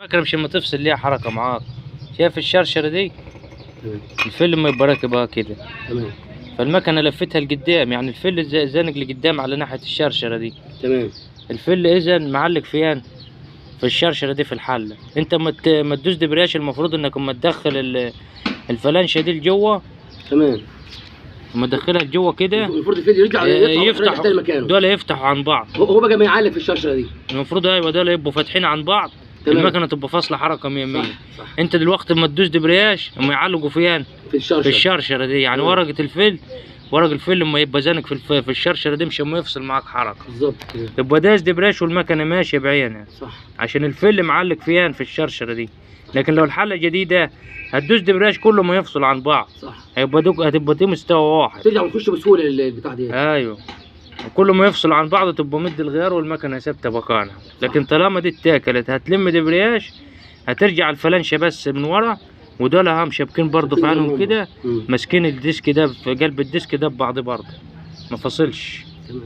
المكنه مش لما تفصل ليها حركة معاك. شايف الشرشره دي؟ تمام. الفل ما يبقى راكبها كده. تمام. فالمكنه لفتها لقدام، يعني الفل زانق لقدام على ناحية الشرشره دي. تمام. الفل اذا معلق فين؟ في الشرشره دي في الحلة. انت ما تدوس دبرياش، المفروض انك اما تدخل الفلانشه دي لجوه. تمام. اما تدخلها لجوه كده المفروض الفل يرجع يفتح مكانه، دول يفتحوا عن بعض. هو بقى ما يعلق في الشرشره دي المفروض. ايوه دول يبقوا فاتحين عن بعض. تمام. المكنه تبقى فاصلة حركة 100 100. صح. انت دلوقتي اما تدوس دبرياش هم يعلقوا فين؟ في الشرشره، في الشرشره دي. يعني تمام. ورقة الفل، ورق الفل لما يبقى زانق في الشرشره دي مش اما يفصل معاك حركة. بالظبط كده. تبقى داس دبرياش والمكنه ماشية بعينها. صح. عشان الفل معلق فين؟ في الشرشره دي. لكن لو الحلة جديدة هتدوس دبرياش كله ما يفصل عن بعض. صح. هيبقى دوك هتبقى دي مستوى واحد. ترجع وتخش بسهولة البتاع دي. ايوه. كل ما يفصل عن بعض تبقى مد الغيار والمكنه ثابتة مكانها. لكن طالما دي اتاكلت هتلم دبرياش، هترجع الفلانشه بس من ورا، ودول هم شابكين برضه في عينهم كده، ماسكين ال disc ده في قلب ال disc ده ببعض برضه، ما فصلش. تمام.